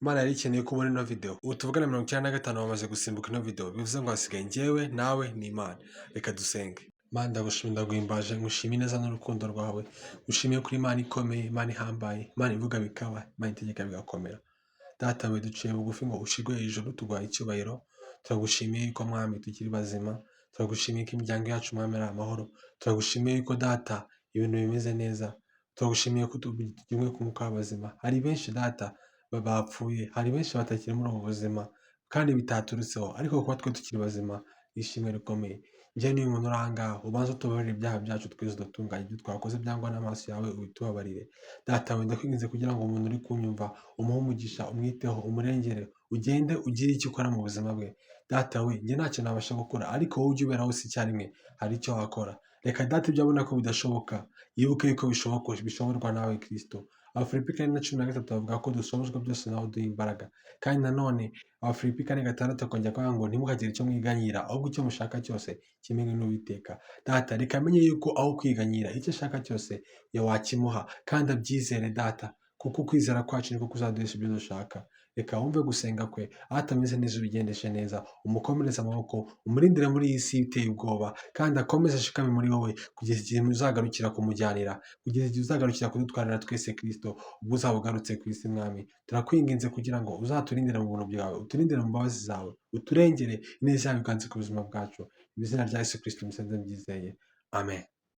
Imana yari ikeneye ko ubona ino video. Ubu tuvugana 95 bamaze gusimbuka ino video, bivuze ngo hasigaye njyewe nawe n'Imana. Reka dusenge. Mana, ndagushimira, ndaguhimbaje, ngushimiye neza n'urukundo rwawe, ngushimiye kuri Imana ikomeye, Imana ihambaye, Imana ivuga bikaba, Imana itegeka bigakomera. Data we, duciye bugufi ngo ushirwe hejuru, tuguhaye icyubahiro. Turagushimiye yuko, Mwami, tukiri bazima. Turagushimiye ko imiryango yacu, Mwami, ari amahoro. Turagushimiye yuko, Data, ibintu bimeze neza. Turagushimiye ko tugumye ku mwuka w'abazima. Hari benshi, Data, bapfuye, hari benshi batakiri muri ubu buzima kandi bitaturutseho, ariko kuba twe tukiri bazima ni ishimwe rikomeye. Njye n'uyu muntu uri aha ngaha, ubanze utubabarire ibyaha byacu twese, dutunganye ibyo twakoze byangwa n'amaso yawe, ubitubabarire. Data we, ndakwinginze kugira ngo umuntu uri kunyumva umuhe umugisha, umwiteho, umurengere, ugende ugire icyo ukora mu buzima bwe. Data we, njye ntacyo nabasha gukora, ariko wowe ujya ubera hose icyarimwe, hari icyo wakora. Reka, Data, ibyo abona ko bidashoboka, yibuke yuko bishoboka, bishoborwa nawe Kristo. Abafilipi 4:13 bavuga ko dushobozwa byose nawe uduha imbaraga. Kandi nanone Abafilipi 4:6 akongera kuvuga ngo ntimukagire icyo mwiganyira, ahubwo icyo mushaka cyose kimenywe n'Uwiteka. Data, reka amenye yuko aho kwiganyira, icyo ashaka cyose wakimuha, kandi abyizere, Data, kuko ukwizera kwacu niko kuzaduhesha ibyo dushaka. Reka wumve gusenga kwe, aho atameze neza ubigendeshe neza, umukomereze amaboko, umurindire muri iyi si iteye ubwoba, kandi akomeze ashikame muri wowe kugeza igihe uzagarukira kumujyanira, kugeza igihe uzagarukira kudutwarira twese Kristo, ubwo uzaba ugarutse ku isi. Mwami, turakwinginze kugira ngo uzaturindire mu buntu bwawe, uturindire mu mbabazi zawe, uturengere, ineza yawe iganze ku buzima bwacu. Mu izina rya Yesu Kristo mbisenze mbyizeye, amen.